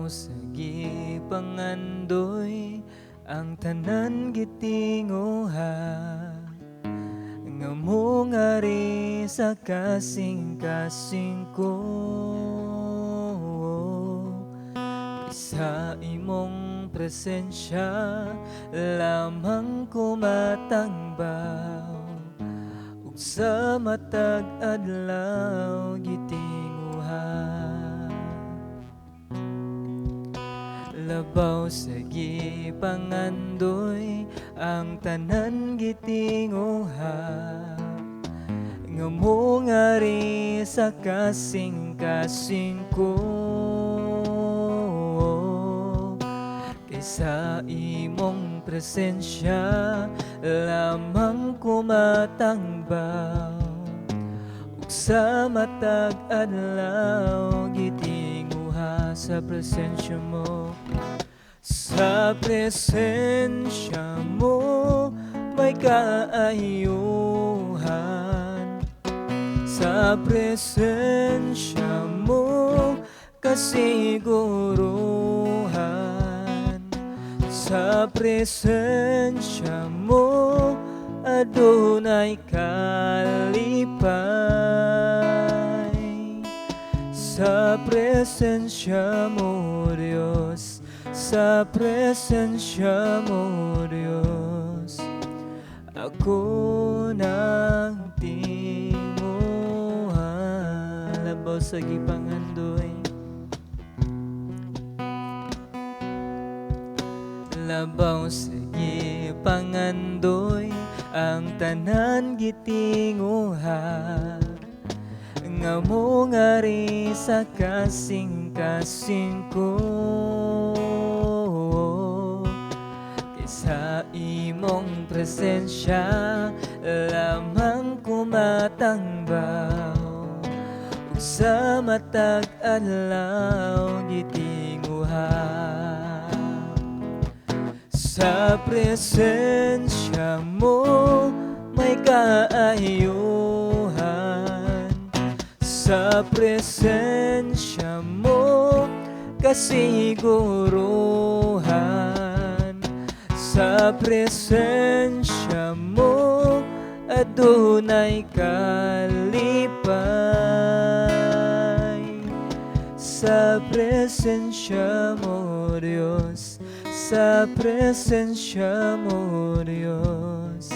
Labaw sa gipangandoy, ang tanan gitinguha nga mongari sa kasing-kasing ko. Sa imong presensya lamang ko matangbaw, ug sa matag adlaw gitinguha. Labaw sa gipangandoy, ang tanan gitinguha nga mongari sa kasing-kasing ko. Kay sa imong presensya lamang ko matangbaw, ug sa matag adlaw gitinguha. Sa presensya mo, sa presensya mo may kaayuhan. Sa presensya mo kasiguruhan. Sa presensya mo adunay kalipay. Sa presensya mo, Diyos, sa presensya mo, Diyos, ako nagtinguha. Labaw sa gipangandoy, labaw sa gipangandoy, ang tanan gitinguha nga mongari sa kasing-kasing ko. Kay sa imong presensya lamang ko matangbaw, ug sa matag adlaw gitinguha. Sa presensya mo may kaayuhan. Sa presensya mo kasiguruhan. Sa presensya mo adunay kalipay. Sa presensya mo, Diyos, sa presensya mo, Diyos,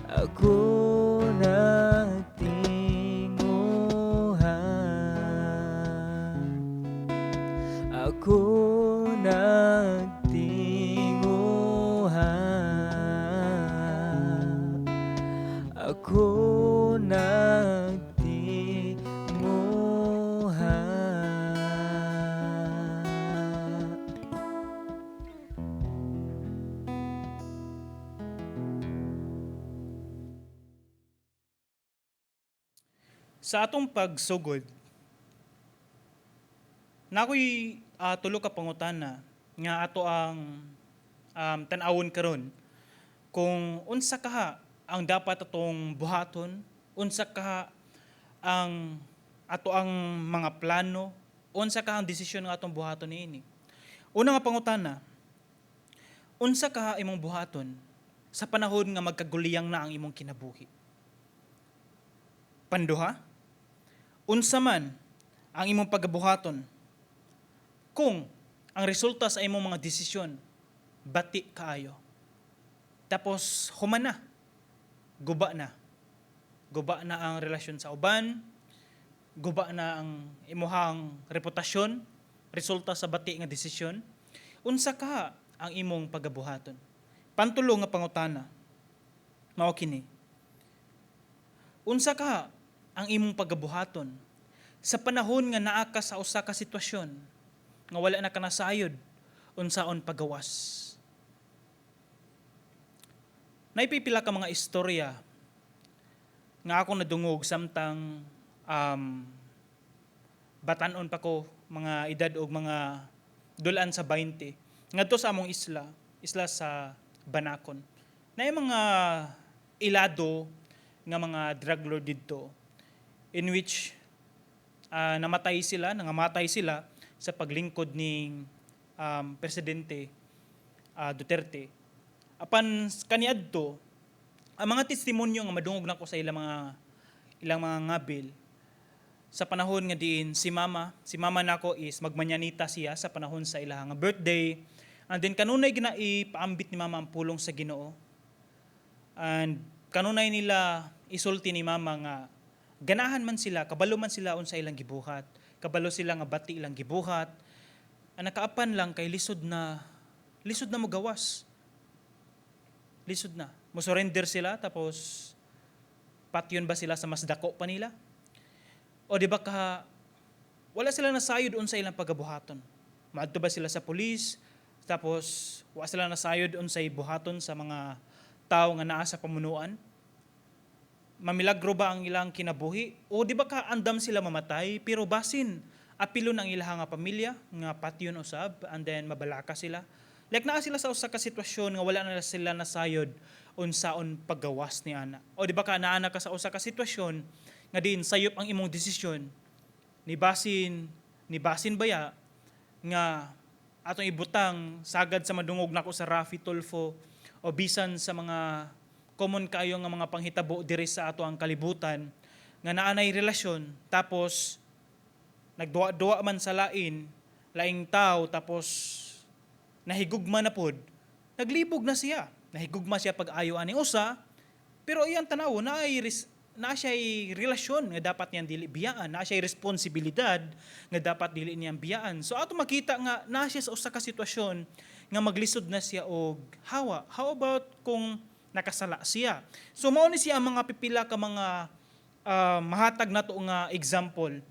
ako nagtinguha. Ako nagtinguha. Ako nagtinguha. Sa atong pagsugod, nakoy tulo ka pangutana nga ato ang tan-awon karon kung unsa kaha ang dapat atong buhaton, unsa kaha ang ato ang mga plano, unsa kaha ang desisyon nga atong buhaton niini. Una nga pangutana, unsa kaha imong buhaton sa panahon nga magkaguliyang na ang imong kinabuhi? Panduha, unsa man ang imong pagabuhaton kung ang resulta sa imong mga desisyon bati kaayo? Tapos human na, guba na. Guba na ang relasyon sa uban, guba na ang imuhang reputasyon, resulta sa bati nga desisyon. Unsa ka ang imong pagabuhaton? Pantulo nga pangutana, mao kini. Unsa ka ang imong pagabuhaton sa panahon nga naa ka sa usa ka sitwasyon nga wala na ka nasayod unsaon pagawas? Naipipila ka mga istorya nga akong nadungog samtang batanon pa ko, mga edad og mga dulaan sa 20, ngadto sa among isla, isla sa Banacon. Naay mga ilado nga mga drug lord didto in which namatay sila, nangamatay sila. sa paglingkod ning Presidente Duterte. Apan kaniadto, ang mga testimonyo nga madungog nako sa ilang mga ngabil sa panahon nga diin si mama nako is magmanyanita siya sa panahon sa ilang nga birthday, and then kanunay gina ipaambit ni mama ang pulong sa Ginoo, and kanunay nila isulti ni mama nga ganahan man sila, kabalo man sila unsa ilang gibuhat, kabalo sila nga bati ilang gibuhat. Ang nakaapan lang kay lisod na, lisod na mogawas, lisod na mo surrender sila. Tapos patyon ba sila sa mas dako pa nila? O di ba ka wala sila nasayod unsa ilang pagabuhaton? Maadto ba sila sa pulis? Tapos wa sila nasayod unsay buhaton sa mga tao nga naa sa pamunuan? Mamilagro ba ang ilang kinabuhi? O di ba ka andam sila mamatay, pero basin apilon ang ilang nga pamilya nga patyon usab and then mabalaka sila? Like, naa sila sa usa ka sitwasyon nga wala na sila nasayod unsaon paggawas ni ana. O di ba ka naa na ka sa usa ka sitwasyon nga diin sayop ang imong desisyon, ni basin baya nga atong ibutang sagad sa madungog nako sa Raffy Tulfo o bisan sa mga common kaayo nga mga panghitabo diri sa ato ang kalibutan nga naa nay relasyon, tapos nagduwa-duwa man sa laing tao, tapos nahigugma na pod, naglibog na siya, nahigugma siya pag-ayo aning usa, pero iyang tanaw na ay naa siya relasyon nga dapat niyang dili biyaan, naa siya responsibilidad nga dapat dili niyang biyaan. So ato makita nga naa siya sa usa ka sitwasyon nga maglisod na siya og hawa. How about kung nakasala siya? So mao ni siya ang mga pipila ka mga mahatag nato nga example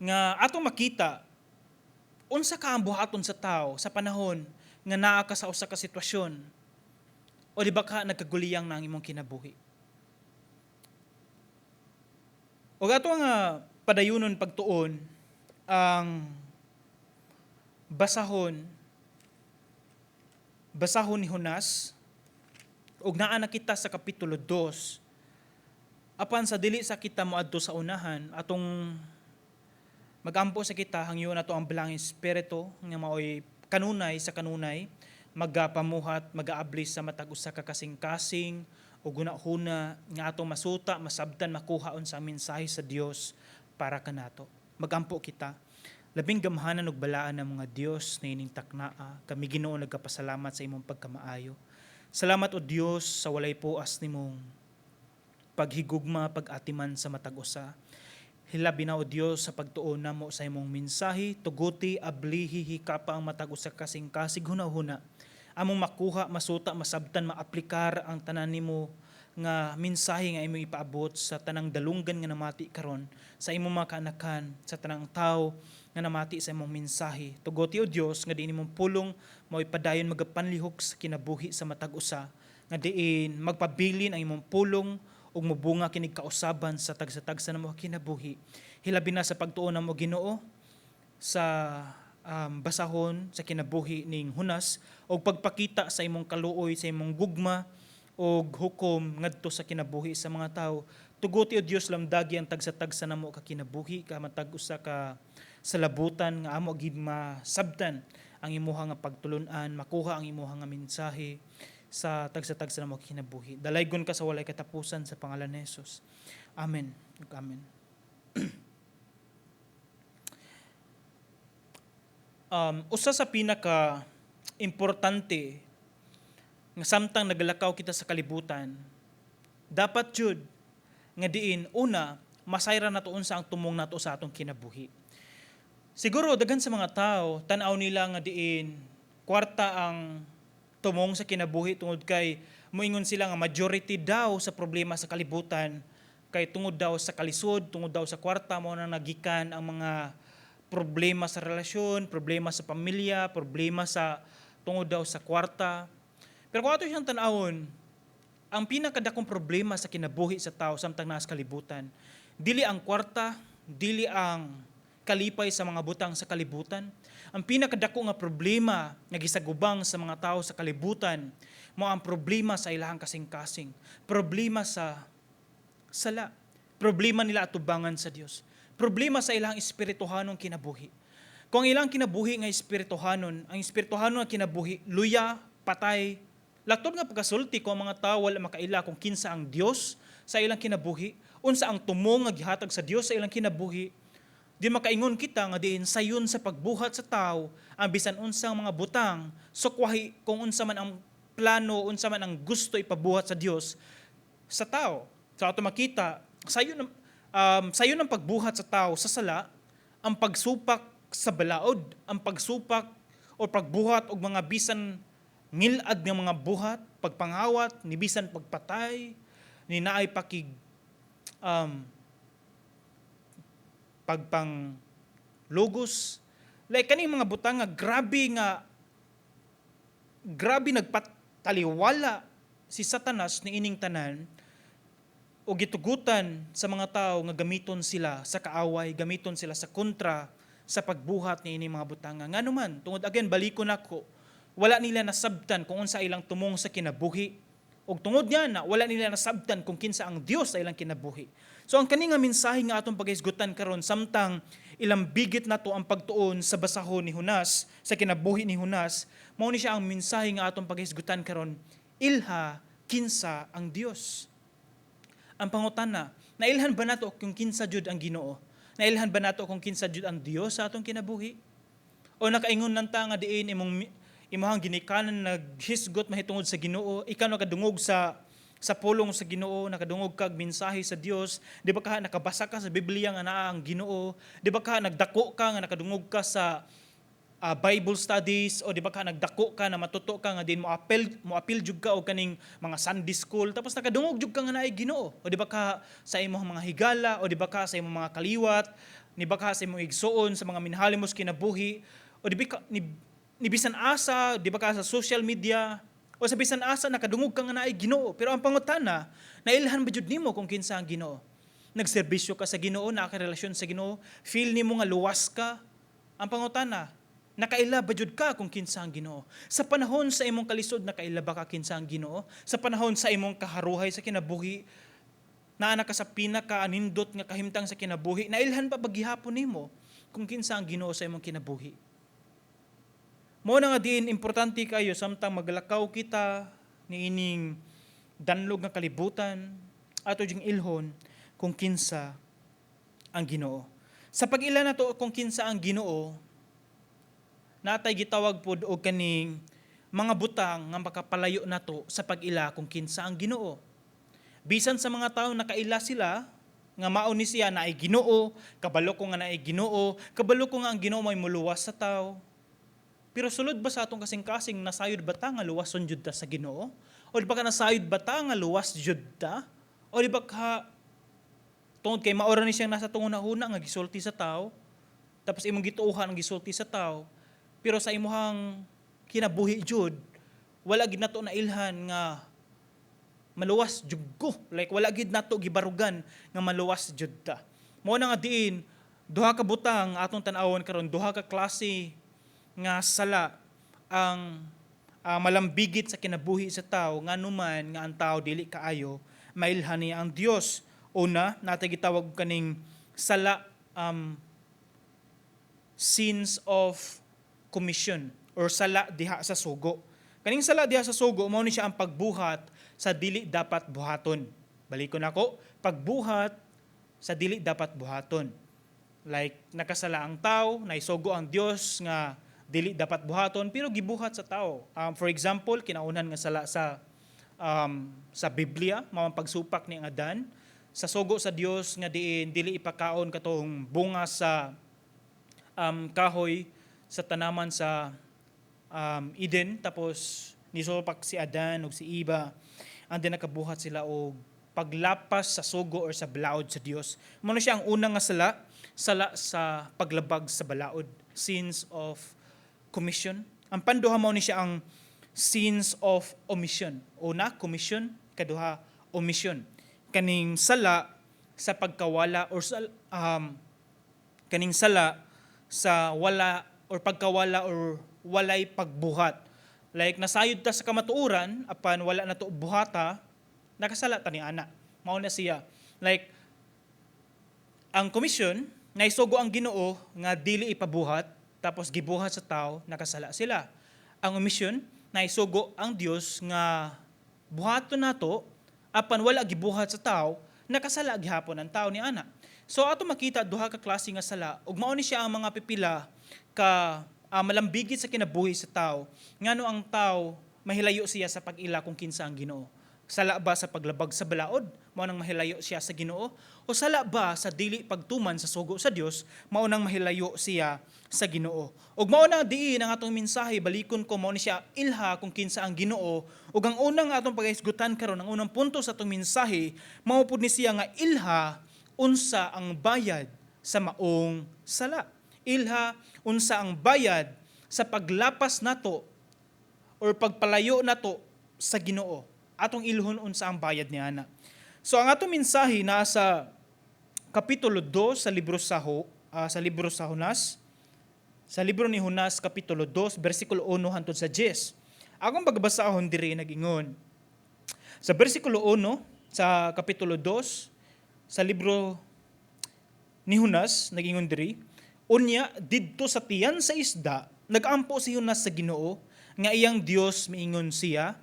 nga ato makita unsa ka ang buhaton sa tao sa panahon nga naa ka sa usa ka sitwasyon o di ba ka nagkaguliyang na ang imong kinabuhi. O ato nga padayunon pagtuon ang basahon ni Jonas, ug naa na kita sa kapitulo 2. Apan sa dili sa kita moadto sa unahan, atong magampo sa kita, hangyoon nato ang Balaang Espiritu nga maoy kanunay sa kanunay magapamuhat, magaabli sa matag usa ka kasing-kasing o gunahuna nga atong masuta, masabtan, makuha unsa ang mensahe sa Dios para kanato. Magampo kita. Labing gamhanan ug balaan ng mga Dios na ining taknaa, kami, Ginoo, nagkapasalamat sa imong pagkamaayo. Salamat, o Dios, sa walay puas nimong paghigugma, pag-atiman sa matag usa. Hilabi na, o Dios, sa pagtuon namo sa imong mensahe, tuguti, ablihi, hikapa ang matag usa kasing-kasig hunahuna. Among makuha, masuta, masabtan, maaplikar ang tanan nimo nga mensahe nga imong ipaabot sa tanang dalunggan nga namati karon, sa imong mga kaanakan, sa tanang tao nga namati sa imong mensahe. Tuguti, o Dios, nga diin imong pulong mao'y padayon magapanlihok sa kinabuhi sa matag usa, nga diin magpabilin ang imong pulong ug mobunga kinig kausaban sa tagsa-tagsa namo kinabuhi. Hilabi na sa pagtuon namo, Ginoo, sa basahon sa kinabuhi ning Jonas og pagpakita sa imong kaluoy, sa imong gugma og hukom ngadto sa kinabuhi sa mga tao. Tuguti, o Dios, lamdagi ang tagsa-tagsa namo ka kinabuhi, ka matag usa ka salabutan nga amo gid masabtan ang imuha nga pagtulun-an, makuha ang imuha nga mensahe sa tagsa-tagsa namo kinabuhi. Dalaygon ka sa walay katapusan sa pangalan ni Jesus. Amen. Ug amen. Usa sa pinaka importante nga samtang nagalakaw kita sa kalibutan, dapat jud nga diin una masayran nato unsa ang tumong nato sa atong kinabuhi. Siguro daghan sa mga tao, tan-aw nila nga diin kwarta ang tumong sa kinabuhi tungod kay moingon sila nga majority daw sa problema sa kalibutan kay tungod daw sa kalisod, tungod daw sa kwarta mo na nagikan ang mga problema sa relasyon, problema sa pamilya, problema sa tungod daw sa kwarta. Pero kung ato siyang tan-awon, ang pinakadakong problema sa kinabuhi sa tao samtang nasa kalibutan, dili ang kwarta, dili ang kalipay sa mga butang sa kalibutan. Ang pinakadako nga problema nga gisagubang sa mga tao sa kalibutan mao ang problema sa ilahang kasing-kasing, problema sa sala, problema nila atubangan sa Dios, problema sa ilang espirituhanong kinabuhi. Kung ang ilang kinabuhi nga espirituhanon, ang espirituhanon nga kinabuhi, luya, patay, laktod nga pagkasulti kung ang mga tao wala makaila kung kinsa ang Dios sa ilang kinabuhi, unsa ang tumong nga gihatag sa Dios sa ilang kinabuhi, di makaingon kita nga diin sayon sa pagbuhat sa tao ang bisan unsang mga butang, sukwahi kung unsa man ang plano, unsa man ang gusto ipabuhat sa Dios sa tao. So ato makita, sayon ang pagbuhat sa tao sa sala, ang pagsupak sa balaod, ang pagsupak o pagbuhat og mga bisan ngilad nga mga buhat, pagpangawat, ni bisan pagpatay, ni naay pakig pagpang lugos. Like kaning mga butang nga grabe nagpataliwala si Satanas ni ining tanan o gitugutan sa mga tao nga gamiton sila sa kaaway, gamiton sila sa kontra sa pagbuhat ni ining mga butanga. Ngano man, tungod again balikon nako, wala nila nasabtan kung unsa ilang tumong sa kinabuhi. Og tungod niya na wala nila nasabtan kung kinsa ang Dios sa ilang kinabuhi. So ang kani nga mensahe nga atong paghisgutan karon samtang ilambigit nato ang pagtuon sa basahon ni Jonas, sa kinabuhi ni Jonas, mao ni siya ang mensahe nga atong paghisgutan karon, ilha kinsa ang Dios. Ang pangutana, nailhan ba nato kung kinsa jud ang Ginoo? Nailhan ba nato kung kinsa jud ang Dios sa atong kinabuhi? O nakaingon lang ta nga diin imong imong ginikanan naghisgot mahitungod sa Ginoo, ikaw nakadungog sa pulong sa Ginoo, nakadungog kag mensahe sa Dios, di ba ka nakabasa ka sa Biblia nga naa ang Ginoo, di ba ka nagdako ka nga nakadungog ka sa Bible studies, o di ba ka nagdako ka na matuto ka nga din mo appeal jud ka og kaning mga Sunday school, tapos nakadungog jud ka nga naay Ginoo, o di ba ka sa imong mga higala, o di ba ka sa imong mga kaliwat, di ba ka sa imong igsuon, sa mga minahali mo sa kinabuhi, o di ba ka, ni bisan asa, di ba ka sa social media o sa bisan asa nakadungog ka nga naay Ginoo? Pero ang pangutana, nailhan ba jud nimo kung kinsa ang Ginoo? Nagserbisyo ka sa Ginoo, naa ka relasyon sa Ginoo, feel nimo nga luwas ka. Ang pangutana, nakaila ba jud ka kung kinsa ang Ginoo? Sa panahon sa imong kalisod, nakaila ba ka kinsa ang Ginoo? Sa panahon sa imong kaharuhay sa kinabuhi, naa na ka sa pinaka anindot nga kahimtang sa kinabuhi, nailhan pa ba gihapon nimo kung kinsa ang Ginoo sa imong kinabuhi? Mao na nga diin importante kayo samtang maglakaw kita niining danlog nga kalibutan, ato jing ilhon kung kinsa ang Ginoo. Sa pag-ila nato kung kinsa ang Ginoo, natay gitawag pod og kaning mga butang nga makapalayo nato sa pag-ila kung kinsa ang Ginoo. Bisan sa mga tao nakaila sila nga mao ni siya, naay Ginoo, kabalo ko nga naay Ginoo, kabalo ko nga ang Ginoo may muluwas sa tao. Pero sulod ba sa atong kasing-kasing, nasayod ba ta nga luwason jud ta sa Ginoo? O di ba ka nasayod ba ta nga luwas jud ta? O di ba ka tungod kay mao ra ni siyang nasa tunguna-huna nga gisulti sa tao, tapos imong gituohan ang gisulti sa tao, pero sa imuhang kinabuhi jud, wala gid nato nailhan nga maluwas jud ko. Like wala gid nato gibarugan nga maluwas jud ta. Mao na nga diin duha ka butang atong tan-awon karon, duha ka klase nga sala ang malambigit sa kinabuhi sa tao nganuman nga ang tao dili kaayo mailhan niya ang Dios. Una, natay gitawag kaning sala, sins of commission or sala diha sa sugo. Kaning sala diha sa sugo, mao ni siya ang pagbuhat sa dili dapat buhaton. Balikon nako, pagbuhat sa dili dapat buhaton. Like nakasala ang tao, naisugo ang Dios nga dili dapat buhaton, pero gibuhat sa tao. For example, kinaunan nga sala sa Biblia, mao ang pagsupak ni Adan sa sugo sa Dios nga diin dili ipakaon katong bunga sa kahoy sa tanaman sa Eden. Tapos nisupak si Adan ug si Eva and then nakabuhat sila og paglapas sa sugo or sa balaod sa Dios. Mao na siya ang unang nga sala, sala sa paglabag sa balaod, sins of commission. Ang panduha, mao ni siya ang sins of omission. Una, commission; kaduha, omission. Kaning sala sa pagkawala or sa kaning sala sa wala or pagkawala or walay pagbuhat. Like nasayod ta sa kamatuoran apan wala na to buhata, nakasala ta ni ana. Mao na siya. Like ang commission, naisugo ang Ginoo nga dili ipabuhat. Tapos gibuhat sa tao, nakasala sila. Ang omission, naisugo ang Dios nga buhaton nato, apan wala gibuhat sa tao, nakasala gihapon ang tao ni ana. So ato makita duha ka klase nga sala ug mao ni siya ang mga pipila ka malambigit sa kinabuhi sa tao, ngano ang tao mahilayo siya sa pag-ila kung kinsa ang Ginoo. Sala ba sa paglabag sa balaod, mao nang mahilayo siya sa Ginoo, o sala ba sa dili pagtuman sa sugo sa Dios, mao nang mahilayo siya sa Ginoo? Ug mao na diin ang atong mensahe, balikon ko, mao ni siya ilha kung kinsa ang Ginoo. Ug ang unang atong pagahisgutan karon, ang unang punto sa atong mensahe, mao pud ni siya nga ilha unsa ang bayad sa maong sala. Ilha unsa ang bayad sa paglapas nato or pagpalayo nato sa Ginoo. Atong ilhon unsa ang bayad ni ana. So ang atong mensahe naa sa kapitulo 2 sa libro sa Jonas, sa libro ni Jonas, kapitulo 2, bersikulo 1 hangtod sa 10. Akong pagbasahon diri, nag-ingon sa bersikulo 1 sa kapitulo 2 sa libro ni Jonas, nag-ingon diri, "Unya didto sa tiyan sa isda, nagampo si Jonas sa Ginoo nga iyang Dios. Miingon siya,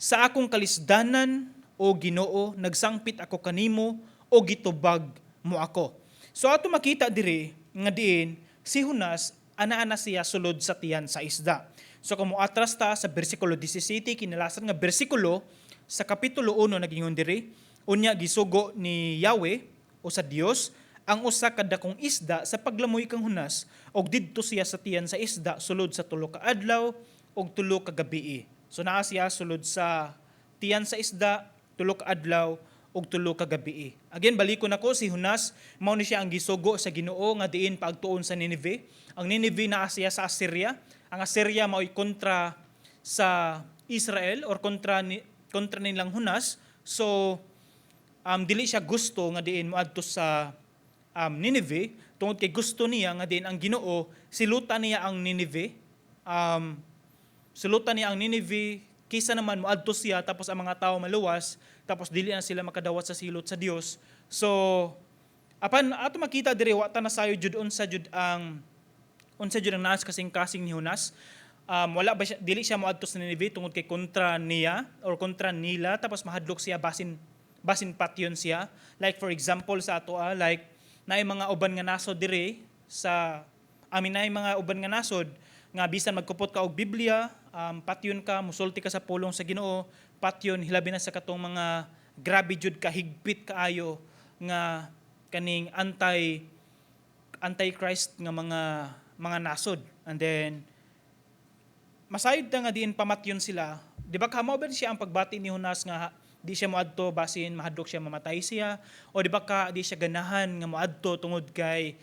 'Sa akong kalisdanan, o Ginoo, nagsangpit ako kanimo o gitubag mo ako.'" So ato makita diri nga diin si Jonas ana-ana siya sulod sa tiyan sa isda. So kung moatras ta sa bersikulo 17, kinalasan nga bersikulo sa kapitulo 1, nagingon diri, "Unya gisugo ni Yahweh o sa Dios ang usa ka dakong isda sa paglamoy kang Jonas, og didto siya sa tiyan sa isda sulod sa 3 ka adlaw og 3 ka gabii. So naa siya sulod sa tiyan sa isda 3 ka adlaw ug 3 ka gabii. Again, balikon nako, si Jonas, mao ni siya ang gisugo sa Ginoo nga diin paagtuon sa Nineveh. Ang Nineveh naa siya sa Assyria. Ang Assyria mao'y kontra sa Israel or kontra nilang Jonas. So dili siya gusto nga diin moadto sa Nineveh tungod kay gusto niya nga diin ang Ginoo silutan niya ang Nineveh. Silutan niya ang Nineveh kaysa naman moadto siya tapos ang mga tao maluwas, tapos dili na sila makadawat sa silot sa Dios. So apan ato makita diri, wa ta nasayod jud unsa jud ang naas kasing-kasing ni Jonas. Wala ba siya, dili siya moadto sa Nineveh tungod kay kontra niya or kontra nila, tapos mahadlok siya basin patyon siya? Like for example sa ato, like naay mga uban nga nasod diri sa amin, naay mga uban nga nasod nga bisan magkupot ka og Biblia, patyon ka, musulti ka sa pulong sa Ginoo, patyon, hilabi na sa katong mga grabe jud ka higpit kaayo nga kaning anti-Christ nga mga nasod. And then masayod ta nga diin pamatyon sila. Di ba kamo ba siya ang pagbati ni Jonas nga di siya moadto basin mahadlok siya mamatay siya, o di ba ka di siya ganahan nga moadto tungod kay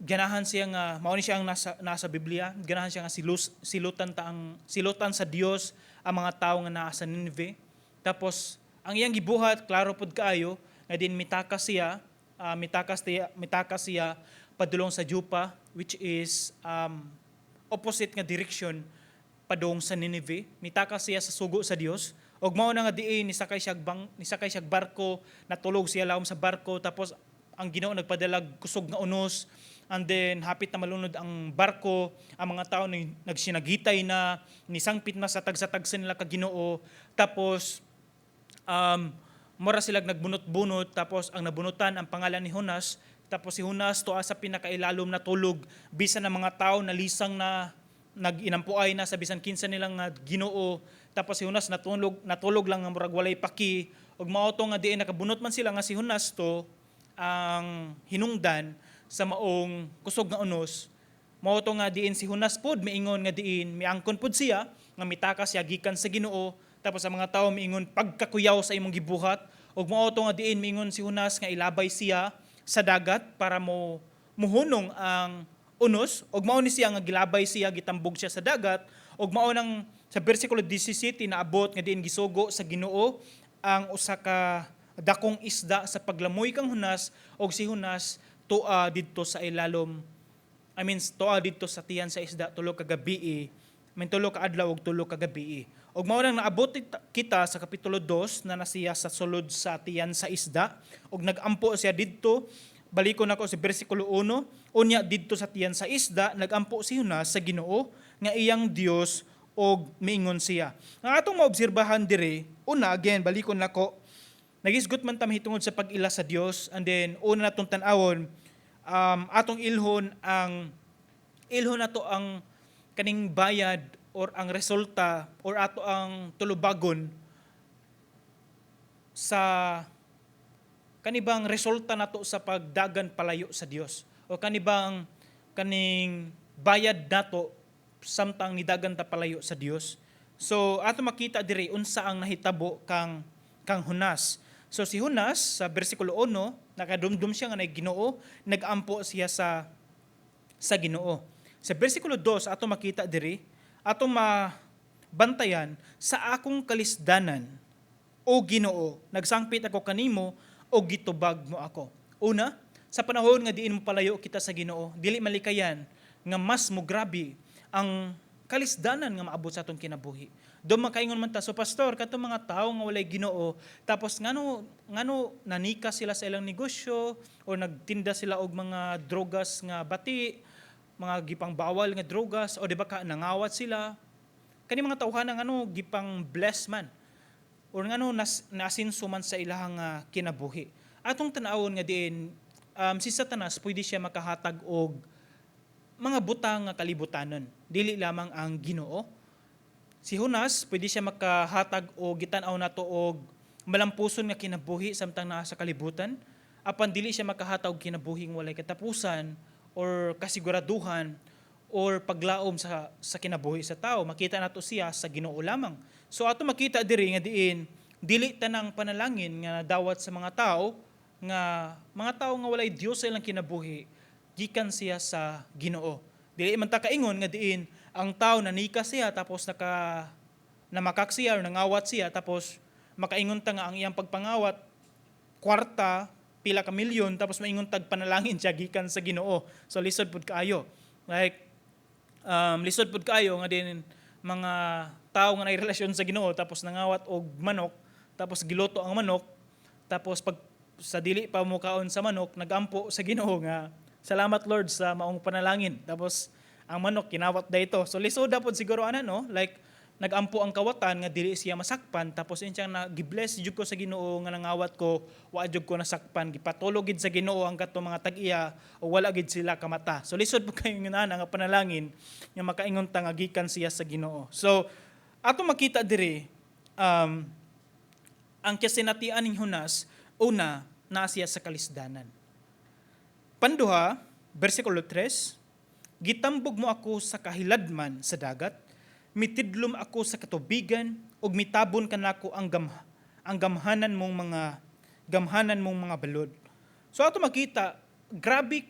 ganahan siya nga mao ni siya ang nasa Biblia, ganahan siya nga silutan ta ang silutan sa Dios ang mga tawo nga naa sa Nineveh? Tapos ang iyang gibuhat, klaro pud kaayo nga din mitakas siya padulong sa Joppa, which is opposite nga direction padung sa Nineveh. Mitakas siya sa sugo sa Dios. Ug mao na nga diin nisakay siya barko, natulog siya lawom sa barko, tapos ang Ginoo nagpadalag kusog nga unos, and then hapit na malunod ang barko, ang mga tao nagsinagitay na, nisangpit na sa tagsa-tagsa nila ka Ginoo. Tapos mura sila nagbunot-bunot, tapos ang nabunutan ang pangalan ni Jonas. Tapos si Jonas tuwa sa pinakailalom na tulog, bisan ng mga tao nalisang na, nag-inampuay na sa bisan kinsa nilang nga Ginoo. Tapos si Jonas natulog, natulog lang nga murag walay paki. Ug mao to nga diin nakabunot man sila nga si Jonas to ang hinungdan sa maong kusog nga unos. Mao to nga diin si Jonas pod miingon nga diin miangkon pod siya nga mitakas siya gikan sa Ginoo. Tapos ang mga tawo miingon, "Pagkakuyaw sa imong gibuhat." Ug mao to nga diin miingon si Jonas nga ilabay siya sa dagat para mo muhunong ang unos. Ug mao ni siya nga gilabay siya, gitambog siya sa dagat. Ug mao nang sa bersikulo 17 naabot nga diin gisugo sa Ginoo ang usa ka dakong isda sa paglamoy kang Jonas, og si Jonas tua didto sa ilalom, I mean, tuwa didto sa tiyan sa isda 3 ka gabi, I mean, 3 ka adlaw ug 3 ka gabi. Ug mao nang naabot kita sa kapitulo 2 na nasiya sa sulod sa tiyan sa isda ug nagampo siya didto. Balikon nako sa bersikulo 1. Unya didto sa tiyan sa isda, nagampo si Jonas sa Ginoo nga iyang Dios og miingon siya. Ang atong maobserbahan dire, una, again, balikon nako, nagisgot man ta mahitungod sa pag-ila sa Dios, and then una natong tan-awon, atong ilhon nato ang kaning bayad or ang resulta or ato ang tulubagon sa kanibang resulta nato sa pagdagan palayo sa Dios o kanibang kaning bayad nato samtang nidagan ta palayo sa Dios. So ato makita diri unsa ang nahitabo kang Jonas. So si Jonas, sa bersikulo 1, nakadumdum siya nga nay Ginoo, nagampo siya sa Ginoo. Sa bersikulo 2, ato makita diri, ato mabantayan, "Sa akong kalisdanan, o Ginoo, nagsangpit ako kanimo o gitubag mo ako." Una, sa panahon nga diin mo palayo kita sa Ginoo, dili malikayan nga mas mo grabe ang kalisdanan nga maabot sa atong kinabuhi. Do makaingon man ta, "So pastor, katong mga tawo nga walay Ginoo, tapos ngano nanika sila sa ilang negosyo o nagtinda sila og mga drogas nga bati, mga gipang bawal nga drogas, o di ba ka nangawat sila? Kani mga tawhana, ngano gipang bless man or ngano nasinso man sa ilahang kinabuhi?" Atong tan-awon nga diin si Satanas pwede siya makahatag og mga butang nga kalibutanon, dili lamang ang Ginoo. Si Jonas, pwede siya makahatag og gitan-aw nato og malampuson nga kinabuhi samtang naa sa kalibutan, apan dili siya makahatag og kinabuhing walay katapusan or kasiguraduhan or paglaom sa kinabuhi sa tao. Makita nato siya sa Ginoo lamang. So ato makita diri nga diin dili tanang panalangin nga dawat sa mga tao nga walay Dios sa ilang kinabuhi gikan siya sa Ginoo. Dili man ta kaingon nga diin ang tao nanika siya, tapos namakak siya or nangawat siya, tapos makaingon ta nga ang iyang pagpangawat kwarta pila ka milyon, tapos maingon tag panalangin siya gikan sa Ginoo. So lisod pud kaayo. Like lisod pud kaayo nga din mga tao nga naay relasyon sa Ginoo, tapos nangawat og manok, tapos giluto ang manok, tapos pag sa dili pa mukaon sa manok, nagampo sa Ginoo nga, "Salamat, Lord, sa maong panalangin." Tapos ang manok kinawat dayto. So lisod pud siguro ana, no? Like nagampo ang kawatan nga dili siya masakpan, tapos insyang na gi-bless jud ko sa Ginoo nga nangawat ko, wa jud ko nasakpan, gipatulog gid sa Ginoo ang katong mga tag-iya o wala gid sila kamata. So lisod pud kayo nga nga panalangin nga makaingon ta nga gikan siya sa Ginoo. So ato makita diri ang kasinatian ni Jonas, una, naa siya sa kalisdanan. Panduha, bersikulo 3, "Gitambog mo ako sa kahiladman sa dagat, mitidlom ako sa katubigan, ug mitabon kanako ang gamhanan mong mga balod." So ato makita, grabe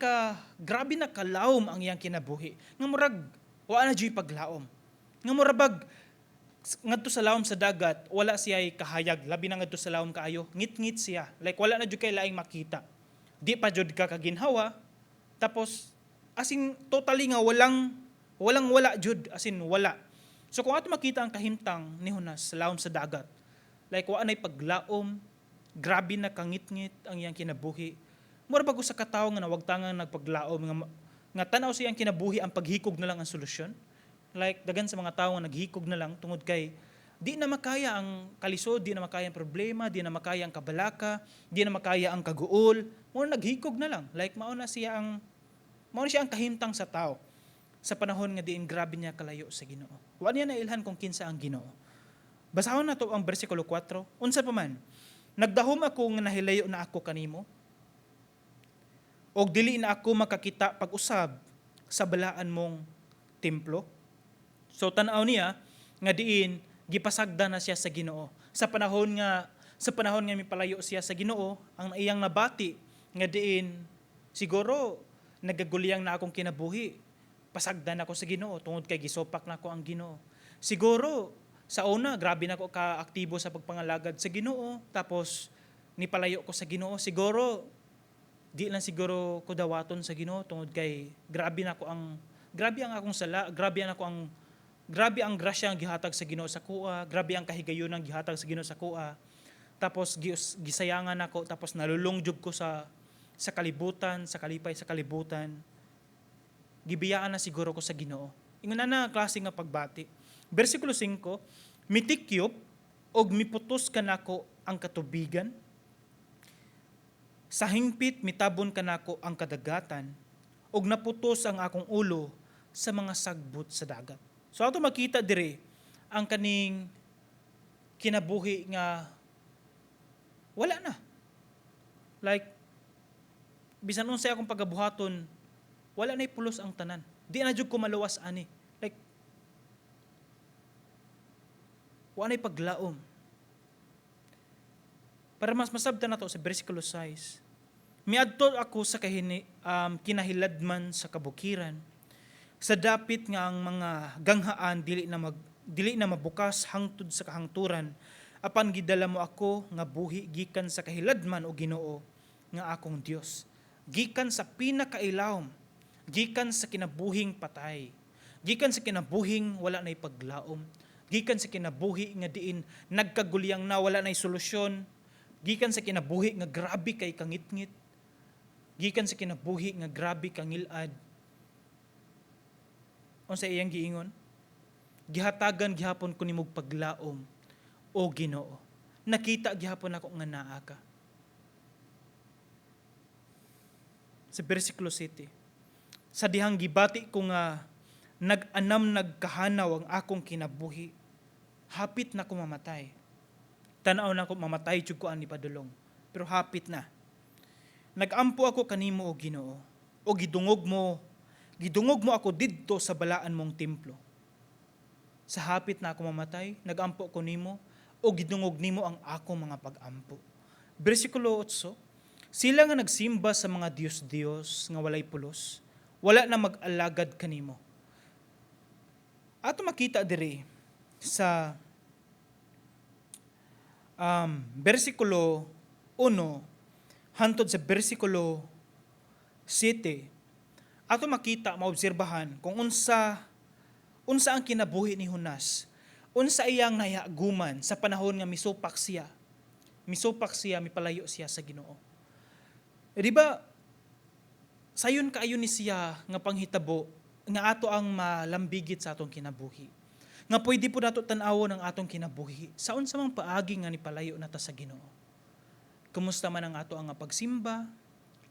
na kalawom ang iyang kinabuhi. Nga murag wa na juy paglaom. Nga murabag ngadto sa lawom sa dagat, wala siya kahayag, labi na ngadto sa lawom kaayo, ngit-ngit siya. Like wala na jud kay laing makita. Di pa jud ka kaginhawa. Tapos as in totally nga walang walang wala jud, as in wala. So kung ato makita ang kahimtang ni Jonas sa lawom sa dagat, like wa nay paglaom, grabe na kangitngit ang iyang kinabuhi. Mura bago sa katawo nga nawagtangang nagpaglaom nga tan-aw sa iyang kinabuhi, ang paghikog na lang ang solusyon. Like dagan sa mga tao nga naghikog na lang tungod kay di na makaya ang kalisod, di na makaya ang problema, di na makaya ang kabalaka, di na makaya ang kaguol, mo naghikog na lang. Like mao na siya ang kahimtang sa tao sa panahon nga diin grabe niya kalayo sa Ginoo. Wa niya nailhan kung kinsa ang Ginoo. Basahon nato ang bersikulo 4. "Unsa pa man, nagdahom ako nga nahilayo na ako kanimo, og dili na ako makakita pag-usab sa balaan mong templo." So tan-aw niya nga diin gipasagda na siya sa Ginoo. Sa panahon nga mipalayo siya sa Ginoo, ang iyang nabati nga diin siguro nagagulyang na akong kinabuhi. Pasagdan ako sa Ginoo tungod kay gisopak na ako ang Ginoo. Siguro sa una grabe na ako ka-aktibo sa pagpangalagad sa Ginoo, tapos nipalayo ko sa Ginoo. Siguro di lang siguro ko dawaton sa Ginoo tungod kay grabe ang akong sala, grabe ang grasya ang gihatag sa Ginoo sa kuha, grabe ang kahigayon ang gihatag sa Ginoo sa kuha. Tapos gisayangan ako, tapos nalulong jud ko sa Sa kalibutan, sa kalipay sa kalibutan. Gibiyaan na siguro ko sa Ginoo. Ingon na klase nga pagbati. Bersikulo 5, "Mitikyop og miputos kanako ang katubigan. Sa hingpit mitabon kanako ang kadagatan ug naputos ang akong ulo sa mga sagbot sa dagat." So ato makita diri ang kaning kinabuhi nga wala na. Like bisan unsay akong pagabuhaton, wala na'y pulos ang tanan. Di na jud ko maluwas ani. Like wa na'y paglaom. Para mas masabtan nato sa bersikulo 6, "Miadto ako sa kinahiladman sa kabukiran, sa dapit nga ang mga ganghaan dili na mabukas hangtod sa kahangturan, apan gidala mo ako nga buhi gikan sa kahiladman, o Ginoo nga akong Dios, gikan sa pinakailawom, gikan sa kinabuhing patay, gikan sa kinabuhing wala na'y paglaom, gikan sa kinabuhi nga diin nagkagulyang na, wala na'y solusyon, gikan sa kinabuhi nga grabe kay kangitngit, gikan sa kinabuhi nga grabe kangilad." Unsa iyang giingon? "Gihatagan gihapon ko nimog paglaom, o Ginoo. Nakita gihapon ako nga naa ka." Sa bersikulo 7, "Sa dihang gibati ko nga nag-anam nagkahanaw ang akong kinabuhi, hapit na ko mamatay." Tanaw na ko mamatay jud ko ani padulong, pero hapit na. "Nagampo ako kanimo, o Ginoo, o gidungog mo ako didto sa balaan mong templo." Sa hapit na ako mamatay, nagampo ko nimo, o gidungog nimo ang akong mga pag-ampo. Bersikulo 8, "Sila nga nagsimba sa mga Diyos-Diyos nga walay pulos, wala na mag-alagad kanimo." Ato makita diri sa bersikulo 1 hantod sa bersikulo 7, ato makita, maobserbahan kung unsa unsa ang kinabuhi ni Jonas, unsa iyang nahiaguman sa panahon nga misupak siya. Misupak siya, mipalayo siya sa Ginoo. Eh, di ba, sayon kaayo ni siya nga panghitabo nga ato ang malambigit sa atong kinabuhi? Nga pwede po nato tan-awon ang atong kinabuhi sa unsa mang paagi nga nipalayo nata sa Ginoo. Kumusta man ang ato ang pagsimba?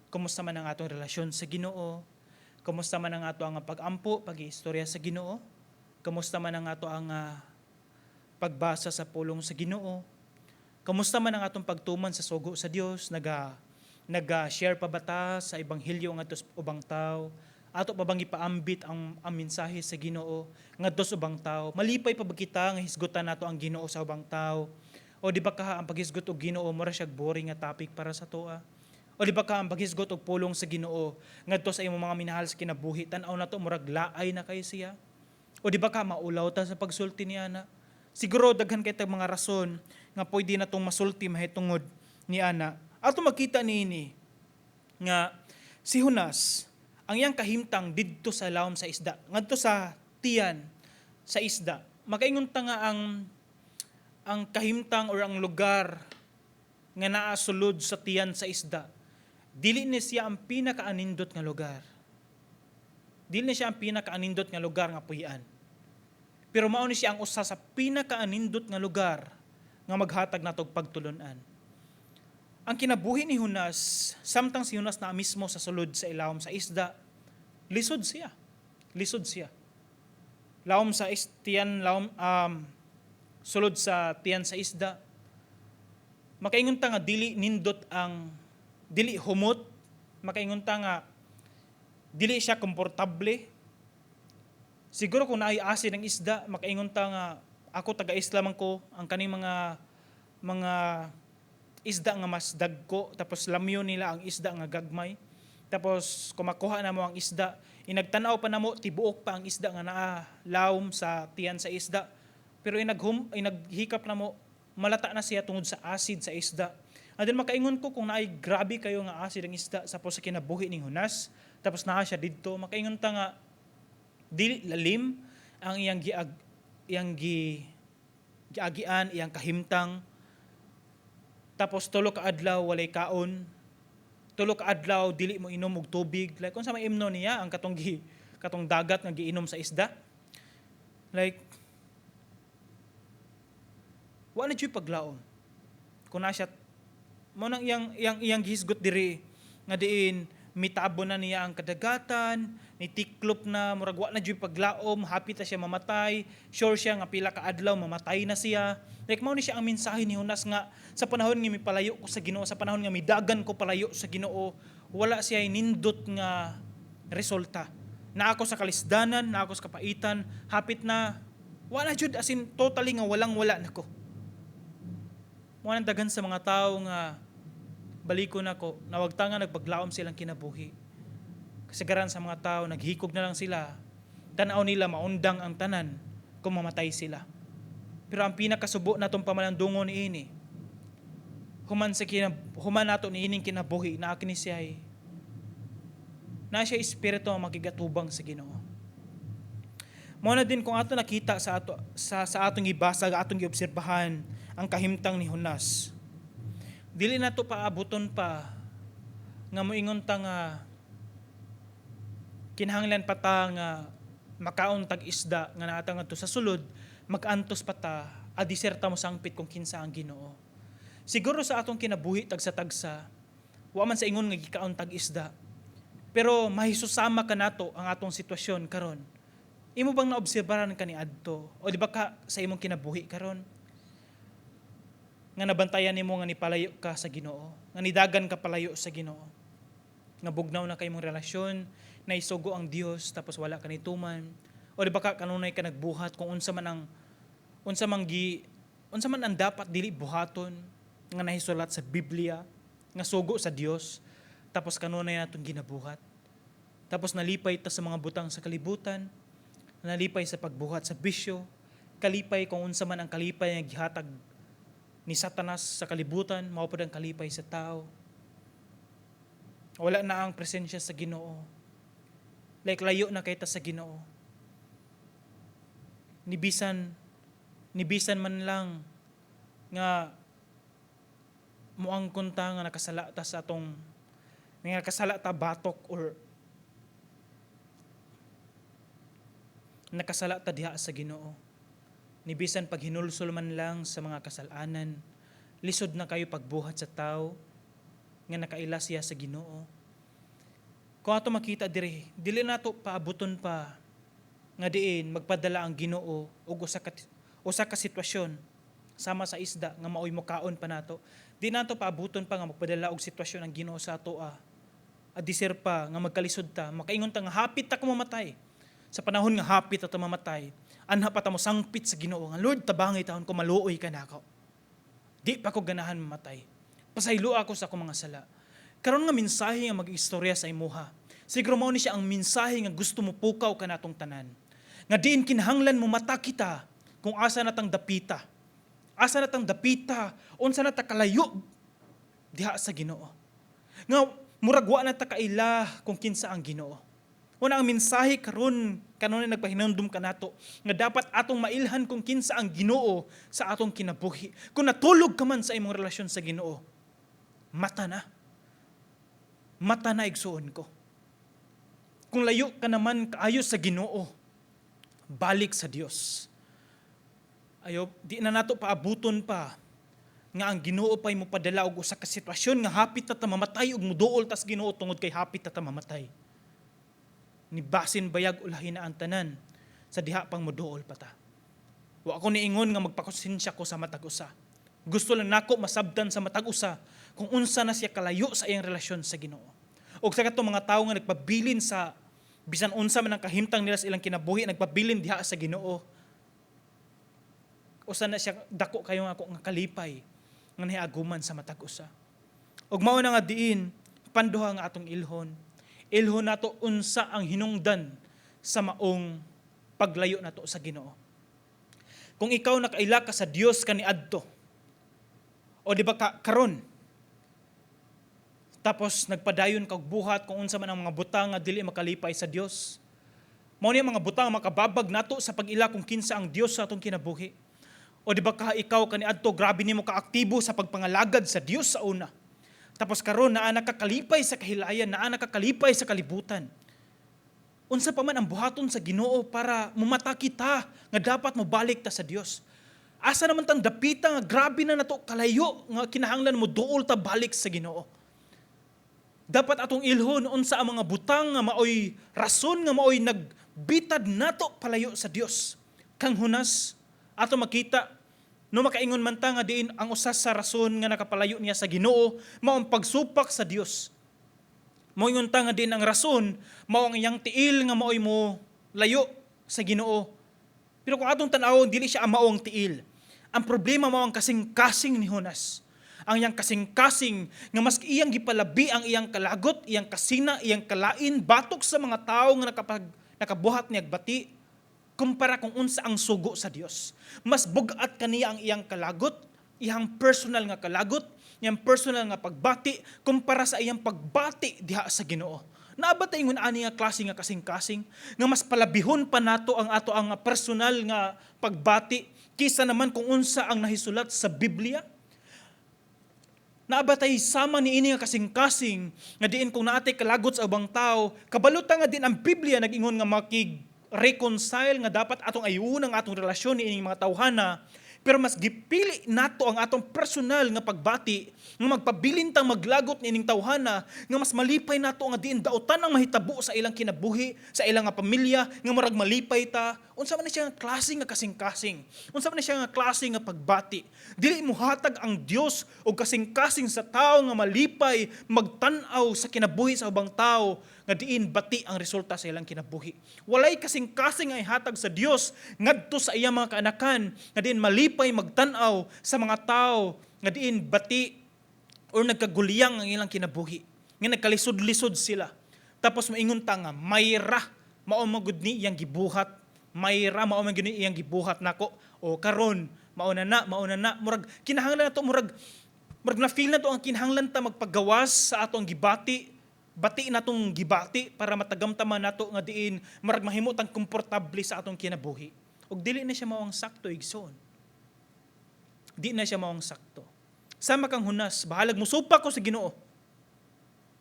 Kumusta man ang atong relasyon sa Ginoo? Kumusta man ang ato ang pag-ampo, pag-iistorya sa Ginoo? Kumusta man ang ato ang pagbasa sa pulong sa Ginoo? Kumusta man ang atong pagtuman sa sugo sa Dios? Naga share pa ba ta sa ebanghelyo ngadto sa ubang tao? Ato pa bang ipaambit ang mensahe sa Ginoo ngadto sa ubang tao? Malipay pa ba kita nga hisgutan nato ang Ginoo sa ubang tao? O di ba kaha ang paghisgot og Ginoo mura siya boring nga topic para sa atoa? O di ba ka ang paghisgot og pulong sa Ginoo ngadto sa imong mga minahal sa kinabuhi, tan-aw nato murag laay na kay siya? O di ba ka maulaw ta sa pagsulti niya na? Siguro daghan kay tag mga rason nga pwede na tong masulti mahitungod ni ana. Ato makita niini nga si Jonas, ang iyang kahimtang didto sa lawom sa isda, ngadto sa tiyan sa isda. Makaingon ta nga ang kahimtang or ang lugar nga naa sulod sa tiyan sa isda, dili ni siya ang pinakaanindot nga lugar. Dili ni siya ang pinakaanindot nga lugar nga puy-an. Pero mao ni siya ang usa sa pinakaanindot nga lugar nga maghatag natog pagtulun-an. Ang kinabuhi ni Jonas, samtang si Jonas na mismo sa sulod sa ilawom sa isda, lisod siya. Lisod siya. Lawom sa tiyan, lawom, sulod sa tiyan sa isda. Makaingon ta nga dili nindot ang dili humot, makaingon ta nga dili siya komportable. Siguro kung naay acid ang isda, makaingon ta nga ako taga-isla man ko, ang kaning mga isda nga mas dagko, tapos lamyo nila ang isda nga gagmay. Tapos kumakuha na mo ang isda, inagtanaw pa namo tibuok pa ang isda nga naa lawom sa tiyan sa isda. Pero inaghikap na mo, malata na siya tungod sa acid sa isda. And then makaingon ko kung naay grabe kayo nga acid ang isda sa sa kinabuhi ni Jonas, tapos naa siya didto, makaingon ta nga dili lalim ang iyang giag iyang gi giagian, iyang kahimtang. Tapos 3 ka adlaw walay kaon. Tulo ka adlaw dili mo inom og tubig. Like unsa may imno niya ang katong gi, katong dagat nga giinom sa isda. Like wa na jud paglaom. Kung na siya mo nang iyang gihisgot diri nga diin mitabo na niya ang kadagatan, nitiklop na, murag wa na jud paglaom, hapit na siya mamatay, sure siya nga pila ka adlaw mamatay na siya. Like mao ni siya ang mensahe ni Jonas nga sa panahon nga mipalayo ko sa Ginoo, sa panahon nga midagan ko palayo sa Ginoo, wala siya nindot nga resulta. Na ako sa kalisdanan, na ako sa kapaitan, hapit na wala jud, as in totally nga walang wala nako. Mo nang daghan sa mga tao nga baliko nako, nawagta nga nagpaglaom silang kinabuhi. Kasagaran sa mga tao, naghikog na lang sila. Tanaw nila maundang ang tanan kung mamatay sila. Pero ang pinakasubo natong pamalandungon niini, human nato niining kinabuhi, na kini siya ay na siya espiritu ang makigatubang sa Ginoo. Mao na din kung ato nakita sa atong gibasa, atong giobserbahan ang kahimtang ni Jonas. Dili nato paabuton pa nga moingon ta nga kinahanglan pa ta nga makaon tag isda nga naa ta ngadto sa sulod, mag-antos pa ta adiser ta mo sangpit kung kinsa ang Ginoo. Siguro sa atong kinabuhi tagsa-tagsa, wa man sa ingon nga gikaon tag isda. Pero mahisusama ka nato ang atong sitwasyon karon. Imo bang naobserbaran kaniadto o di ba ka sa imong kinabuhi karon nga nabantayan nimo nga nipalayo ka sa Ginoo, nga nidagan ka palayo sa Ginoo, nga bugnaw na kay imong relasyon, naisugo ang Dios tapos wala ka nituman, o di ba ka kanunay ka nagbuhat kung unsa man ang dapat dili buhaton nga nahisulat sa Biblia nga sugo sa Dios, tapos kanunay natong ginabuhat? Tapos nalipay ta sa mga butang sa kalibutan, nalipay sa pagbuhat sa bisyo, kalipay kung unsa man ang kalipay nga gihatag ni Satanas sa kalibutan, mao pod ang kalipay sa tao. Wala na ang presensya sa Ginoo. Like layo na kay ta sa Ginoo. Nibisan man lang nga muangkon ta nga nakasala ta sa atong nga nakasala ta batok or nakasala ta diha sa Ginoo. Nibisan paghinulsol man lang sa mga kasalanan, lisod na kayo pagbuhat sa tao nga nakaila siya sa Ginoo. Kung ato makita diri, dili nato paabuton pa nga diin magpadala ang Ginoo og usa ka sitwasyon sama sa isda nga maoy mokaon pa nato. Di nato paabuton pa nga magpadala og sitwasyon ang Ginoo sa ato ah. Adiser pa nga magkalisod ta, makaingon ta nga hapit ta ka mamatay. Sa panahon nga hapit ta mamatay, anha pa ta mo sangpit sa Ginoo nga, "Lord, tabangi taon ko, maluoy ka nako. Di pa ko ganahan mamatay. Pasaylo ako sa akong mga sala." Karon nga mensahe nga mag-istorya sa imuha, siguro mao ni siya ang mensahe nga gusto mo pukaw kanatong tanan. Nga diin kinahanglan mo mata kita kung asa na tang dapita. Asa na tang dapita, unsa na ta kalayo diha sa Ginoo. Nga murag wa na ta kaila kung kinsa ang Ginoo. Una ang mensahe karon kanunay nagpahinumdum kanato nga dapat atong mailhan kung kinsa ang Ginoo sa atong kinabuhi. Kung natulog ka man sa imong relasyon sa Ginoo, mata na. Mata na, igsuon ko. Kung layo ka naman kaayo sa Ginoo, balik sa Dios. Ayo, di na nato paabuton pa nga ang Ginoo pa'y mopadala og usa ka sitwasyon nga hapit ta ta mamatay ug muduol tas Ginoo tungod kay hapit ta ta mamatay. Ni basin bayag ulahin na ang tanan sa diha pang muduol pa ta. Wa ako niingon nga magpakonsensya ko sa matag usa. Gusto lang nako masabtan sa matag usa kung unsa na siya kalayo sa iyang relasyon sa Ginoo. Og sa katong mga tawo nga nagpabilin sa bisan unsa man ang kahimtang nila sa ilang kinabuhi, nagpabilin diha sa Ginoo, usa na siya dako kayo nga ako nga kalipay nga nahiaguman sa matag usa. Ug mao na nga diin panduha nga atong ilhon. Ilhon nato unsa ang hinungdan sa maong paglayo nato sa Ginoo. Kung ikaw nakaila ka sa Dios kaniadto o di ba ka karon, tapos nagpadayon kag buhat kung unsa man ang mga butang nga dili makalipay sa Dios. Mao ni ang mga butang makababag nato sa pag-ila kung kinsa ang Dios sa atong kinabuhi. O di ba ka ikaw kaniadto grabe nimo kaaktibo sa pagpangalagad sa Dios sa una. Tapos karon naa nakakalipay sa kahilayan, naa nakakalipay sa kalibutan. Unsa pa man ang buhaton sa Ginoo para mumata kita nga dapat mobalik ta sa Dios? Asa naman tang dapita nga grabe na nato kalayo nga kinahanglan mo duol ta balik sa Ginoo? Dapat atong ilhon unsa ang mga butang nga maoy rason nga maoy nagbitad nato palayo sa Dios. Kang Jonas, ato makita no makaingon man ta nga diin ang usa sa rason nga nakapalayo niya sa Ginoo mao ang pagsupak sa Dios. Moingon ta nga din ang rason mao ang iyang tiil nga maoy mo layo sa Ginoo. Pero kung atong tan-awon, dili siya mao ang tiil. Ang problema, mao ang kasing-kasing ni Jonas. Ang iyang kasing-kasing nga maski iyang gipalabi ang iyang kalagot, iyang kasina, iyang kalain batok sa mga tao nga nakabuhat niyag bati kumpara kung unsa ang sugo sa Dios. Mas bug-at kaniya ang iyang kalagot, iyang personal nga kalagot, iyang personal nga pagbati kumpara sa iyang pagbati diha sa Ginoo. Naa ba tay ingon ani nga klase nga kasing-kasing nga mas palabihon pa nato ang ato ang personal nga pagbati kisa naman kung unsa ang nahisulat sa Biblia? Naa ba tay sama ni ini nga kasing-kasing nga diin kung naa tay kalagot sa ubang tao, kabalo ta nga din ang Biblia nag-ingon nga makig reconcile, nga dapat atong ayuhon ang atong relasyon ni ining mga tawhana, pero mas gipili nato ang atong personal nga pagbati nga magpabilin tang maglagot ni ining tawhana nga mas malipay nato nga diin dautan ang mahitabo sa ilang kinabuhi, sa ilang nga pamilya, nga murag malipay ta? Unsa man na siya nga klase nga kasing-kasing? Unsa man na siya nga klase nga pagbati? Dili muhatag ang Dios og kasing-kasing sa tao nga malipay magtan-aw sa kinabuhi sa ubang tao nga diin bati ang resulta sa ilang kinabuhi. Walay kasing-kasing nga ihatag sa Dios ngadto sa iyang mga kaanakan nga diin malipay magtan-aw sa mga tao nga diin bati or nagkaguliyang ang ilang kinabuhi, nga nagkalisod-lisod sila. Tapos maingon ta nga mayra mao magud ni iyang gibuhat, mayra mao man gyud ni iyang gibuhat nako o karon mao na na, mao na na. Murag kinahanglan nato, murag na feel nato ang kinahanglan ta magpagawas sa atong gibati, bati natong gibati para matagamtaman nato nga diin murag mahimo tang komportable sa atong kinabuhi. Ug dili na siya mao ang sakto, igsoon. Di na siya mao ang sakto. Sama kang Jonas, bahalag musupak ko sa Ginoo,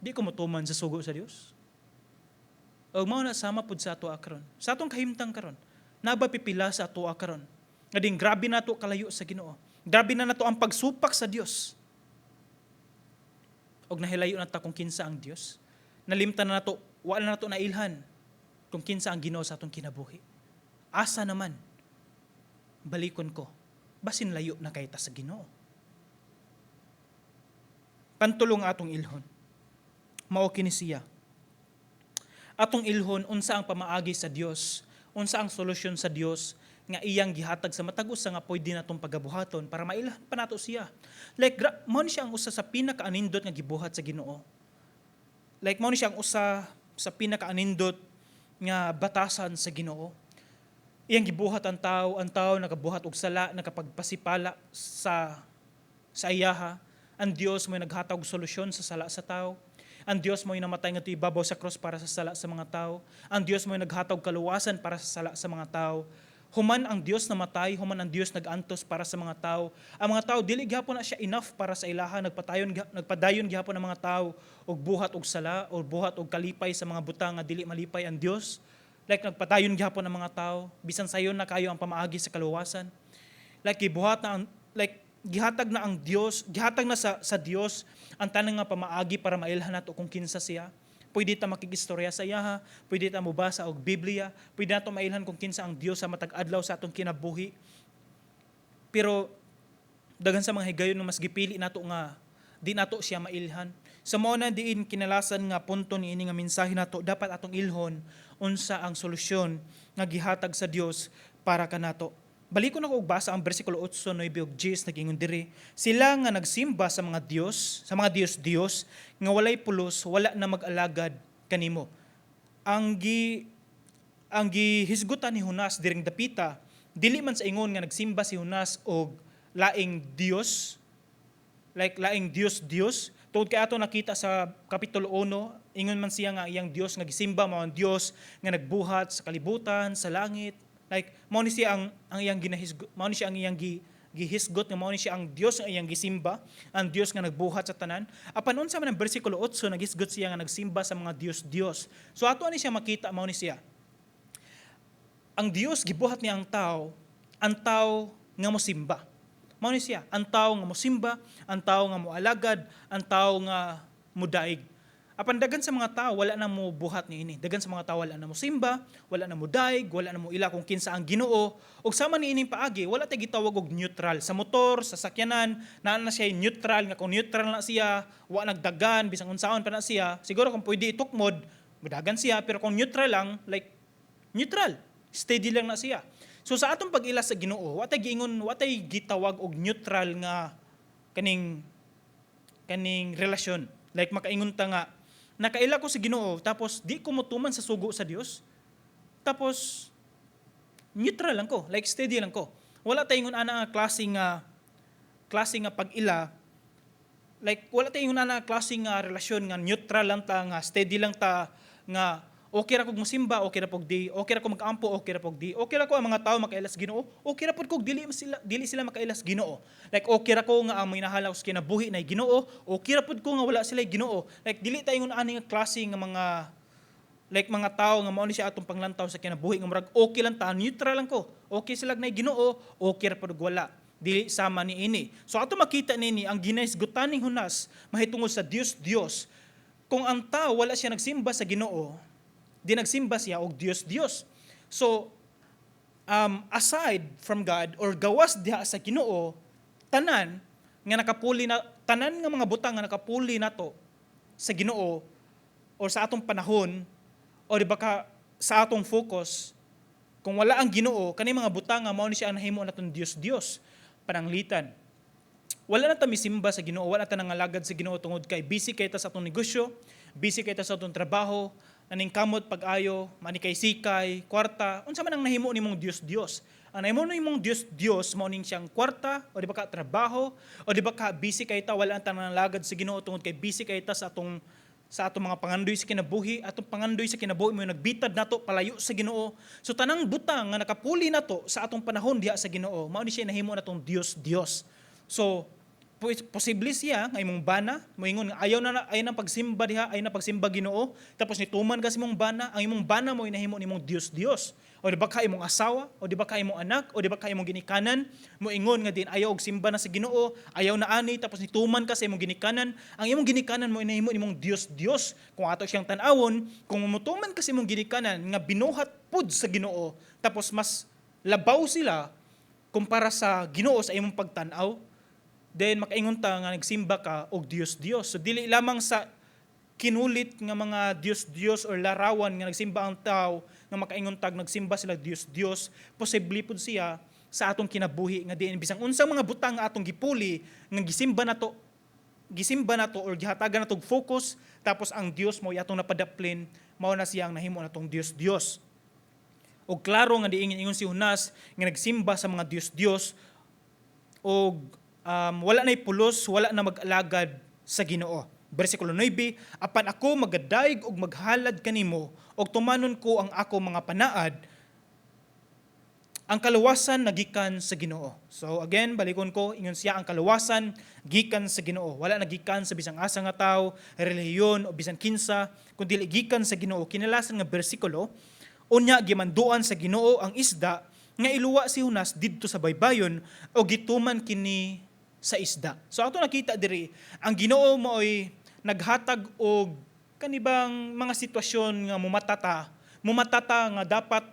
di ko motuman sa sugo sa Dios. Og mao na sama pud sa ato karon. Sa atong kahimtang karon, naa ba pipila sa ato karon nga ding grabe nato kalayo sa Ginoo? Grabe na nato ang pagsupak sa Dios. Og nahilayo na ta kung kinsa ang Dios. Nalimtan na nato, wala na nato nailhan kung kinsa ang Ginoo sa atong kinabuhi. Asa naman, balikon ko, basin layo na kay ta sa Ginoo. Pantulong, atong ilhon. Mao kini siya. Atong ilhon unsa ang pamaagi sa Dios, unsa ang solusyon sa Dios nga iyang gihatag sa matag usa nga pwede natong pagabuhaton para mailhan pa nato siya. Like mao ni siya ang usa sa pinakaanindot nga gibuhat sa Ginoo. Like mao ni siya ang usa sa pinakaanindot nga batasan sa Ginoo. Iyang gibuhat ang tao nakabuhat og sala, nakapagpasipala sa iyaha. Ang Dios mo'y naghatag og solusyon sa sala sa tao. Ang Dios mo'y namatay nga ibabaw sa cross para sa sala sa mga tao. Ang Dios mo'y naghatag og kaluwasan para sa sala sa mga tao. Human ang Dios namatay, human ang Dios nagantos para sa mga tao, ang mga tao dili gihapon na siya enough para sa ilaha, nagpadayon gihapon ang mga tao og buhat og sala o buhat og kalipay sa mga butang nga dili malipay ang Dios. Like nagpadayon gihapon ang mga tao bisan sayon na kayo ang pamaagi sa kaluwasan. Like gibuhat na ang, like gihatag na ang Dios, gihatag na sa Dios ang tanan nga pamaagi para mailhan nato kung kinsa siya. Pwede ta makigistorya sa iyaha, pwede ta mobasa og Biblia, pwede nato mailhan kung kinsa ang Dios sa matag adlaw sa atong kinabuhi. Pero daghan sa mga higayon nga mas gipili nato nga di nato siya mailhan. Sa mao na diin kinalasan nga punto ni ini nga mensahe nato, dapat atong ilhon unsa ang solusyon nga gihatag sa Dios para kanato. Balikon ako og basa ang bersikulo 8, 9 ug 10. Nag-ingon diri, "Sila nga nagsimba sa mga dios, sa mga dios-dios nga walay pulos, wala na mag-alagad kanimo." Ang gihisgutan ni Jonas diring dapita, dili man sa ingon nga nagsimba si Jonas og laing dios, like laing dios dios, tungod kay ato nakita sa kapitulo 1, ingon man siya nga iyang Dios nga gisimba mao ang Dios nga nagbuhat sa kalibutan, sa langit. Like mao ni siya ang iyang mao ni siya ang iyang Gihisgot nga mao ni siya ang Dios nga iyang gisimba, ang Dios nga nagbuhat sa tanan. Apan unsa man ang bersikulo 8, nagisgot siya nga nagsimba sa mga dios-dios. So ato ani siya makita, mao ni siya. Ang Dios gibuhat niya ang tao nga mosimba. Mao ni siya, ang tao nga mosimba, ang tao nga moalagad, ang tao nga mudaig. Apan dagan sa mga tao wala na mo buhat niini. Dagan sa mga tao wala na mo simba, wala na mo daig, wala na mo ila kung kinsa ang Ginoo. Ug sama niining paagi, wala tay gitawag og neutral sa motor, sa sakyanan, naa na siya neutral nga kung neutral na siya, wa nagdagan bisang unsaon pa na siya. Siguro kung pwede itukmod, mudagan siya, pero kung neutral lang, like neutral, steady lang na siya. So sa atong pag-ila sa Ginoo, wa tay giingon, wa tay gitawag og neutral nga kaning relasyon. Like makaingon ta nga nakaila ko sa Ginoo tapos di ko motuman sa sugo sa Dios. Tapos neutral lang ko, like steady lang ko. Wala tay ingon ana nga klase nga pag-ila, like wala tay ingon ana nga klase nga relasyon nga neutral lang ta, nga steady lang ta, nga okay ra kog mosimba, okay ra pog di, okay ra ko mag-ampo, okay ra pog di, okay ra ko ang mga tao makaila sa Ginoo, okay ra pod kog dili sila makaila sa Ginoo. Like okay ra ko nga ang minahala ko sa kinabuhi na Ginoo, okay ra pod ko nga wala sila Ginoo. Like dili ta ingon ani nga klase nga mga like mga tao nga mao ni siya atong panglantaw sa kinabuhi nga murag okay lang ta, neutral lang ko. Okay sila na Ginoo, okay ra pod og wala. Dili sama niini. So ato makita nini ang ginahisgutan ni Jonas mahitungod sa Dios Dios. Kung ang tao wala siya nagsimba sa Ginoo, di nagsimba siya og Dios Dios. So aside from God or gawas diha sa Ginoo, tanan nga nakapuli na tanan nga mga butang nga nakapuli nato sa Ginoo or sa atong panahon o di ba ka sa atong focus, kung wala ang Ginoo, kani mga butang nga mao ni siya ang nahimo natong Dios Dios, pananglitan wala na ta misimba sa Ginoo, wala ta nangalagad sa Ginoo tungod kay busy kay ta sa atong negosyo, busy kay ta sa atong trabaho, naningkamot pag-ayo, manikay-sikay, kwarta, unsa man ang nahimo nimong Dios Dios. Ang nahimo nimong Dios Dios mao ning siyang kwarta o di ba ka trabaho o di ba ka busy kay ta, wala ta nangalagad sa Ginoo tungod kay busy kay ta sa atong mga pangandoy sa kinabuhi, atong pangandoy sa kinabuhi mo nagbitad nato palayo sa Ginoo. So tanang butang nga nakapuli nato sa atong panahon diha sa Ginoo, mao ni siya nahimo natong Dios Dios. So posible siya nga imong bana moingon nga ayaw na ayaw na pagsimba diha, ayaw na pagsimba Ginoo, tapos nituman ka sa imong bana, ang imong bana mo nahimo nimong Dios Dios. O di ba ka imong asawa, o di ba ka imong anak, o di ba ka imong ginikanan, moingon nga din ayaw og simba na sa Ginoo, ayaw na ani, tapos nituman ka sa imong ginikanan, ang imong ginikanan mo nahimo nimong Dios Dios. Kung ato siyang tan-awon, kung mutuman ka sa imong ginikanan nga binuhat pud sa Ginoo, tapos mas labaw sila kumpara sa Ginoo sa imong pagtan-aw, then makaingon ta nga nagsimba ka og Dios Dios. So dili lamang sa kinulit nga mga Dios Dios or larawan nga nagsimba ang tao nga makaingon tag nagsimba sila Dios Dios, posible pud siya sa atong kinabuhi nga diin bisang unsang mga butang nga atong gipuli nga gisimba nato or gihatagan nato og focus, tapos ang Dios mo atong napadaplin, mao na siya ang nahimo natong Dios Dios. Og klaro nga diingin ingon si Jonas nga nagsimba sa mga Dios Dios og wala na'y pulos, wala na mag-alagad sa Ginoo. Bersikulo 9, "Apan ako magadayeg og maghalad kanimo og tumanon ko ang ako mga panaad, ang kaluwasan nagikan sa Ginoo." So again, balikon ko, ingon siya ang kaluwasan gikan sa Ginoo. Wala nagikan sa bisang asa nga tawo, relihiyon o bisan kinsa, kundi gikan sa Ginoo. Kinalasan nga bersikulo, "Unya gimanduan sa Ginoo ang isda nga iluwa si Jonas didto sa baybayon o gituman kini sa isda." So ato nakita diri, ang Ginoo maoy naghatag og kanibang mga sitwasyon nga mumatata nga dapat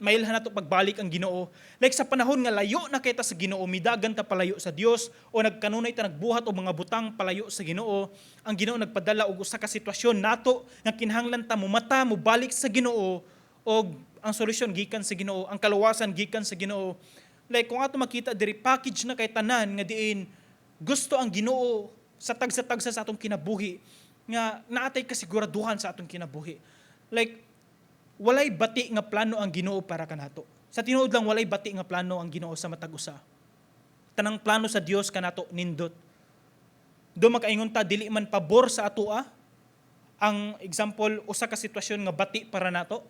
mailhan nato pagbalik ang Ginoo. Like sa panahon nga layo na kita sa Ginoo, midagan ta palayo sa Dios o nagkanunay ta nagbuhat og mga butang palayo sa Ginoo, ang Ginoo nagpadala og usa ka sitwasyon nato nga kinahanglan ta mumata, mobalik sa Ginoo og ang solusyon gikan sa Ginoo, ang kaluwasan gikan sa Ginoo. Like kung ato makita diri, package na kay tanan nga diin gusto ang Ginoo sa tagsa-tagsa sa atong kinabuhi nga naatay kasiguraduhan sa atong kinabuhi. Like walay bati nga plano ang Ginoo para kanato. Sa tinuod lang, walay bati nga plano ang Ginoo sa matag usa. Tanang plano sa Dios kanato nindot. Do makaingon ta dili man pabor sa atoa. Ang example, usa ka sitwasyon nga bati para nato.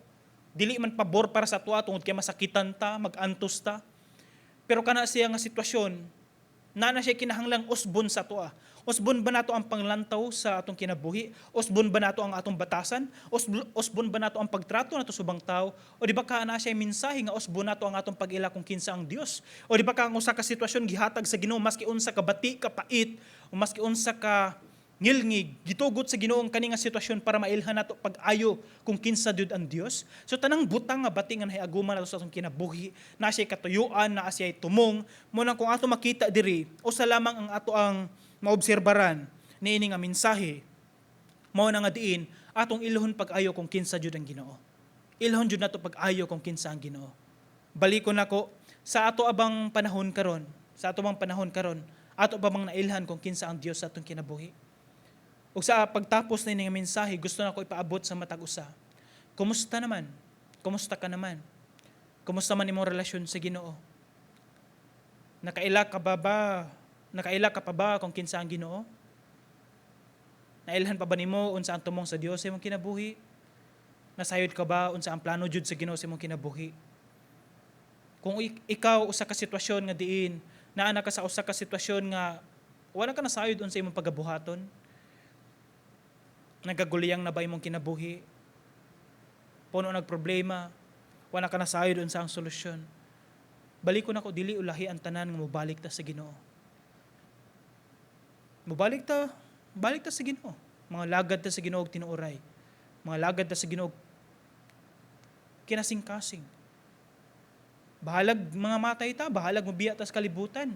Dili man pabor para sa atoa tungod kay masakitan ta, magantos ta. Pero kana siya nga sitwasyon, naa na siya kinahanglang usbon sa atoa. Usbon ba nato ang panglantaw sa atong kinabuhi? Usbon ba nato ang atong batasan? Usbon ba nato ang pagtrato nato sa ubang tao? O di ba ka naa siya mensahe nga usbon nato ang atong pag-ila kung kinsa ang Dios? O di ba ka ang usa ka sitwasyon gihatag sa Ginoo, maski unsa ka bati ka pait o maski unsa ka ngilngig, gitugot sa Ginoo ang kani nga sitwasyon para mailhan nato pag-ayo kung kinsa jud ang Dios? So tanang butang nga bati nga nahiaguma nato sa atong kinabuhi, naa siya katuyuan, naa siya tumong. Mao nang kung ato makita diri, usa lamang ang ato ang maobserbaran niini nga mensahe, mao na nga diin atong ilhon pag-ayo kung kinsa jud ang Ginoo. Ilhon jud nato pag-ayo kung kinsa ang Ginoo. Balikon nako sa ato abang panahon karon, sa ato bang panahon karon, ato ba bang nailhan kung kinsa ang Dios sa atong kinabuhi? Ug sa pagtapos na nga mensahe, gusto nako ipaabot sa matag usa. Kumusta naman? Kumusta ka naman? Kumusta man imong relasyon sa Ginoo? Nakaila ka ba? Nakaila ka pa ba kung kinsa ang Ginoo? Nailhan pa ba nimo unsa ang tumong sa Dios sa imong kinabuhi? Nasayod ka ba unsa ang plano jud sa Ginoo sa imong kinabuhi? Kung ikaw usa ka sitwasyon nga diin naa na ka sa usa ka sitwasyon nga wala ka nasayod unsa imong pagabuhaton, nagaguliyang na ba imong kinabuhi? Puno nag problema, wala ka nasayod unsa ang solusyon. Balikon ako, dili ulahi ang tanan nga mobalik ta sa Ginoo. Mobalik ta, balik ta sa Ginoo. Mga lagad ta sa Ginoo og tinuoray. Mga lagad ta sa Ginoo og kinasing-kasing. Bahalag mga matay ta, bahalag mobiya ta sa kalibutan.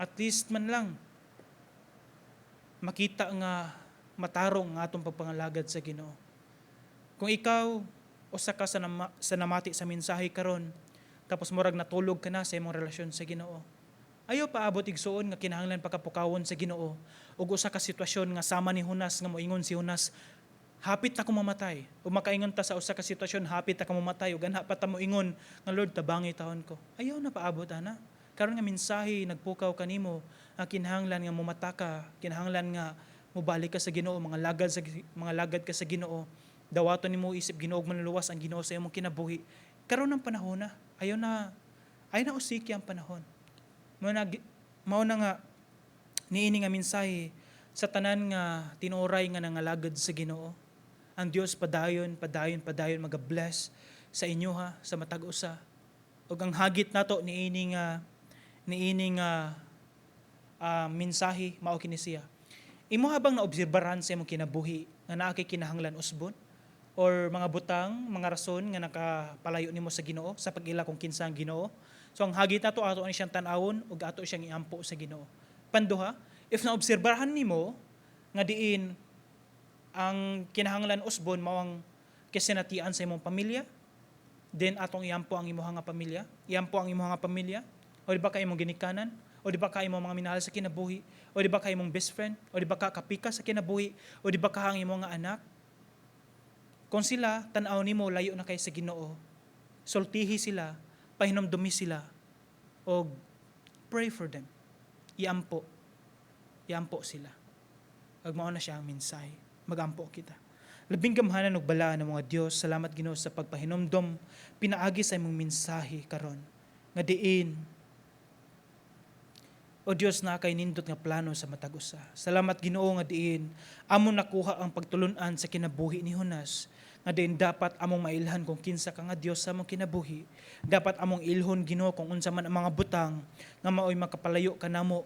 At least man lang makita nga matarong ang atong pagpangalagad sa Ginoo. Kung ikaw usa ka sa namati sa mensahe karon, tapos murag natulog ka na sa imong relasyon sa Ginoo, ayaw paabot, igsuon, nga kinahanglan pagkapukawon sa Ginoo ug usa ka sitwasyon nga sama ni Jonas nga moingon si Jonas, "Hapit na ko mamatay." Ug makaingon ta sa usa ka sitwasyon, hapit na ka mamatay ug anha pa ta moingon nga, "Lord, tabangi taon ko." Ayaw na paabot ana. Karon nga mensahe nagpukaw kanimo ang kinahanglan nga mumata ka, kinahanglan nga mobalik ka sa Ginoo, mga lagad ka sa Ginoo. Dawaton nimo isip Ginoo ug manluluwas ang Ginoo sa imong kinabuhi. Karon ang panahon na. Ayaw na usiki ang panahon. Mao na nga niini nga mensahe sa tanan nga tinuoray nga nangalagad sa Ginoo. Ang Dios padayon, padayon, padayon maga-bless sa inyo ha, sa matag usa. Ug ang hagit nato niini nga mensahe mao kini siya. Imo habang naobserbaran sa imong kinabuhi nga naa kay kinahanglan usbon or mga butang, mga rason nga nakapalayo nimo sa Ginoo, sa pag-ila kung kinsa ang Ginoo? So ang hagit nato, ato ni siyang tan-awon ug ato siyang iampo sa Ginoo. Panduha, if naobserbahan nimo nga diin ang kinahanglan usbon mao ang kasinatian sa imong pamilya, then atong iampo ang imong nga pamilya, iampo ang imong nga pamilya, o di ba ka imong ginikanan, o di ba ka imong mga minahal sa kinabuhi, o di ba ka imong best friend, o di ba ka kapika sa kinabuhi, o di ba ka ang imong nga anak. Kung sila, tan-aw nimo layo na kay sa Ginoo, sultihi sila, pahinomdumi sila, og pray for them. Iampo. Iampo sila. Ug mao na siya ang mensahe. Magampo kita. Labing gamhanan ug balaan ng mga Dios, salamat, Ginoo, sa pagpahinomdom pinaagi sa imong mensahe karon. Nga diin, o Dios, naa kay nindot nga plano sa matag usa. Salamat, Ginoo, nga diin among nakuha ang pagtulun-an sa kinabuhi ni Jonas nga diin dapat among mailhan kung kinsa ka nga Dios sa among kinabuhi. Dapat among ilhon, Ginoo, kung unsa man ang mga butang nga maoy makapalayo kanamo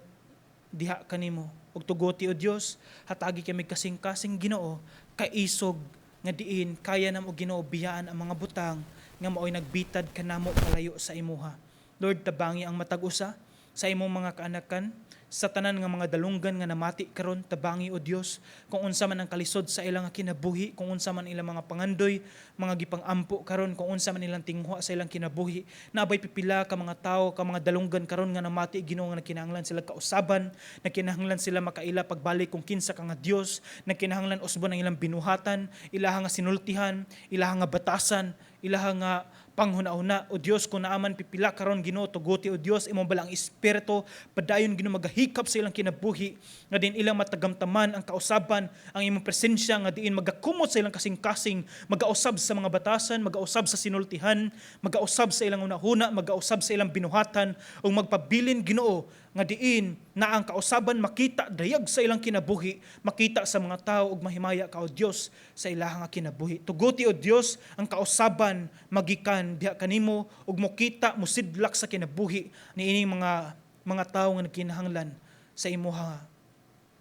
diha kanimo. Ug tuguti, o Dios, hatagi kami kasing-kasing, Ginoo, kaisog nga diin kaya namo, Ginoo, biyaan ang mga butang nga maoy nagbitad kanamo palayo sa imuha. Lord, tabangi ang matag usa sa imong mga kaanakan, sa tanan nga mga dalunggan nga namati karon. Tabangi, o Dios, kung unsa man ang kalisod sa ilang kinabuhi, kung unsa man ilang mga pangandoy, mga gipang-ampo karon, kung unsa man ilang tinguha sa ilang kinabuhi. Naa bay pipila ka mga tawo, ka mga dalunggan karon nga namati, Ginoo, nga nagkinahanglan sila kausaban, nagkinahanglan sila makaila pagbalik kung kinsa ka nga Dios, nagkinahanglan usbon ang ilang binuhatan, ilaha nga sinultihan, ilaha nga batasan, ilaha nga panghuna-huna. O Dios, kung naa man pipila karon, Ginoo, tuguti, o Dios, imong Balaang Espiritu padayon, Ginoo, magahigda pagpalikap sa ilang kinabuhi, nga diin ilang matagamtaman ang kausaban, ang imong presensya, nga diin magakumot sa ilang kasing-kasing, magausab sa mga batasan, magausab sa sinultihan, magausab sa ilang hunahuna, magausab sa ilang binuhatan, ug magpabilin, Ginoo, nga diin na ang kausaban makita dayag sa ilang kinabuhi, makita sa mga tao ug mahimaya ka, O Dios, sa ilahang nga kinabuhi. Tuguti, O Dios, ang kausaban magikan diha kanimo ug mokita, mosidlak sa kinabuhi niining mga tawo nga nagkinahanglan sa imuha,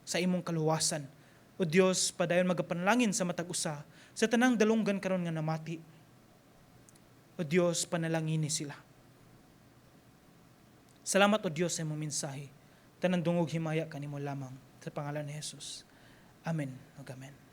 sa imong kaluwasan. O Dios, padayon magapanalangin sa matag usa sa tanang dalunggan karon nga namati. O Dios, panalangini sila. Salamat, O Dios, sa imong mensahe. Tanan dungog, himaya kanimo lamang. Sa pangalan ni Jesus. Amen ug amen.